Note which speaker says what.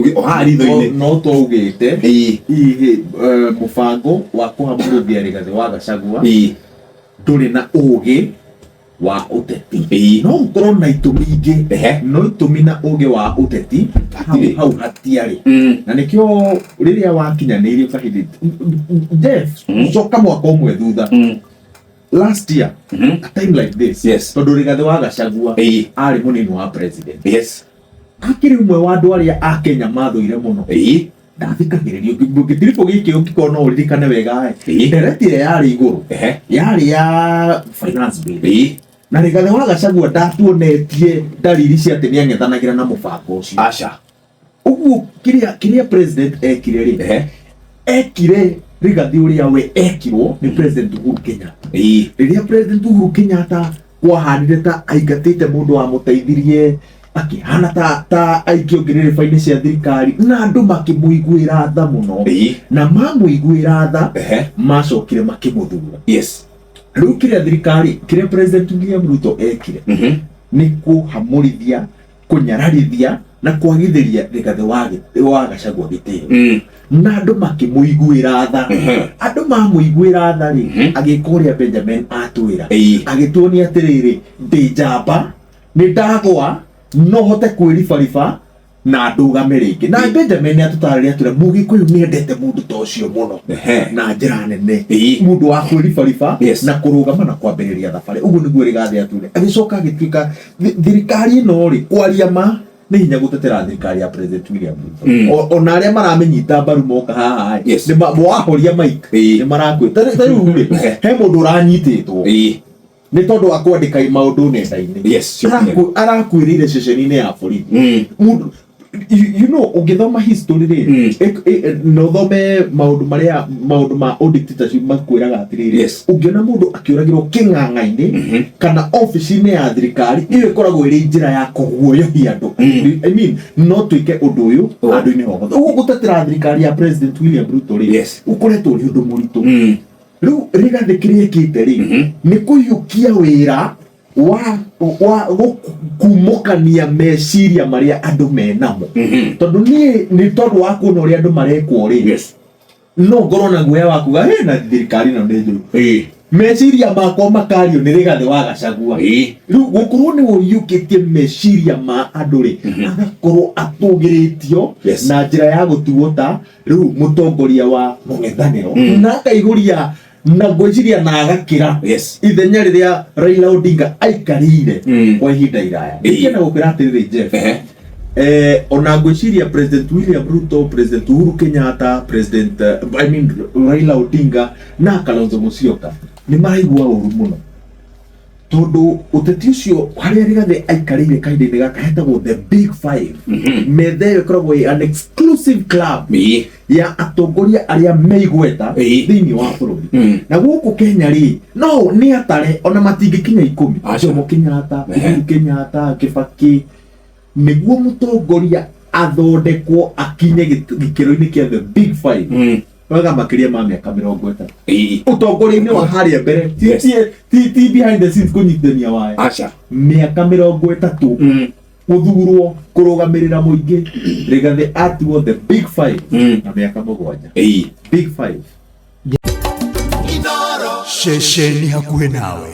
Speaker 1: Mũrũthi o haha ritho-inĩ.
Speaker 2: No twaugĩte ihĩ mũbango wa kũhamũrũthia Rigathĩ wa Gachagua ndũrĩ na ũgĩ wa ũteti. No ũkorwo na itũmi ingĩ, no itũmi na ũgĩ wa ũteti hau
Speaker 1: Hatirĩ.
Speaker 2: hau hatiarĩ. Na nĩkĩo rĩrĩa wakinyanĩirio kahinda, Jeff, coka mwaka ũmwe thutha, last year, a time like this, tondũ Rigathĩ wa Gachagua arĩ mũnini wa president, akĩrĩ ũmwe wa andũ arĩa a Kenya mathũire mũno. Ndathikagĩrĩrio gĩtiribũ gĩkĩ, ũngĩkorwo no ũririkane wega, ndereti ĩrĩa yarĩ igũrũ yarĩ ya finance bill, na Rigathĩ wa Gachagua ndatuonetie ndariri cia atĩ nĩang'ethanagĩra na mũbango ũcio.
Speaker 1: Aca.
Speaker 2: Ũguo kĩrĩa president ekire rĩ, ekire Rigathĩ ũrĩa we ekirwo nĩ President Uhuru Kenyatta. Rĩrĩa President Uhuru Kenyatta kwahanire ta aingatĩte mũndũ wamũteithirie, akĩhana ta aikio ngĩrĩrĩba-inĩ cia thirikari, na andũ makĩmũiguĩra tha mũno, na mamũiguĩra tha, macokire makĩmũthura. Rĩu kĩrĩa thirikari, kĩrĩa President William Ruto ekire nĩ kũhamũrithia, kũnyararithia na kwagithĩria Rigathĩ wa Gachagua gĩtĩo, na andũ makĩmũiguĩra tha. Andũ mamũiguĩra tha rĩ, agĩka ũrĩa Benjamin atwĩra, agĩtuonia atĩrĩrĩ, ndĩ njamba, nĩ ndagwa, no hote kwĩribariba na ndũgame rĩngĩ. Na Benjamin nĩ atũtarĩria atwĩra Mũgĩkũyũ nĩ endete mũndũ ta ũcio mũno na njĩra nene, mũndũ wa kwĩribariba na kũrũgama na kwambĩrĩria thabarĩ. Ũguo nĩguo Rigathĩ atwĩre. Agĩcoka agĩtuĩka thirikari ĩno rĩ, kwaria ma, nĩ hinya gũtetera thirikari ya President William Ruto. Ona arĩa maramĩnyita mbaru moka haha ĩ, wahoria mic, nĩ marakwĩ ta rĩu rĩ, he mũndũ ũranyitĩtwo nĩ tondũ wa kwandĩka maũndũ nenda-inĩ. Arakuĩrĩire ceceni-inĩ ya borithi. Mũndũ, ũngĩthoma history rĩ, na ũthome maũndũ marĩa, maũndũ ma dictatorship, makwĩraga atĩrĩrĩ, ũngĩona mũndũ akĩũragĩrwo kĩng'ang'a-inĩ kana obici-inĩ ya thirikari, ĩyo ĩkoragwo ĩrĩ njĩra ya kũguoyohia andũ. I mean, no twĩke ũndũ ũyũ handũ-inĩ hothe. Ũguo gũtetera thirikari ya President William Ruto rĩ, ũkoretwo ũrĩ ũndũ mũritũ. Rĩu Rigathĩ kĩrĩa ĩkĩte rĩ, nĩ kũiyũkia wĩra wa kumũkania meciria marĩa andũ menamo, tondũ niĩ nĩ tondũ wa kuona ũrĩa andũ marekwo rĩ, no ngorwo na guoya wa kuga "Hĩ, na thirikari ĩno nĩ njũru." Meciria makwa makario nĩ Rigathĩ wa Gachagua. Rĩu gũkorwo nĩ ũiyũkĩtie meciria ma andũ rĩ, agakorwo atũgĩrĩtio na njĩra ya gũtuo ta rĩu mũtongoria wa mũng'ethanĩro, na akaihũria na ngwĩciria na agakĩra ithenya rĩrĩa Raila Odinga aikarĩire kwa ihinda iraya. Ndikĩenda gũkwĩra atĩrĩrĩ, Jeff, ona ngwĩciria President William Ruto, President Uhuru Kenyatta, President I mean Raila Odinga na Kalonzo Musyoka nĩ maraigua ũru mũno, tondũ ũteti ũcio harĩa Rigathĩ aikarĩire kahinda-inĩ gaka hetagwo the Big Five. Metha ĩyo ĩkoragwo ĩ an exclusive club ya atongoria arĩa me igweta thĩinĩ wa bũrũri. Na gũkũ Kenya rĩ, no nĩ atare ona matingĩkinya 10.
Speaker 1: Aca.
Speaker 2: Jomo Kenyatta, Uhuru Kenyatta, Kibaki. Nĩguo mũtongoria athondekwo akinye gĩkĩro-inĩ kĩa the Big Five, wega makĩria ma mĩaka 30 ũtongoria-inĩ wa harĩa mbere, ti behind the scenes kũnyitithania waya.
Speaker 1: Aca.
Speaker 2: Mĩaka 30 gũthurwo kũrũgamĩrĩra mũingĩ. Rigathĩ atuo the Big Five na mĩaka 7. Big Five.
Speaker 3: Ceceni hakuhĩ nawe.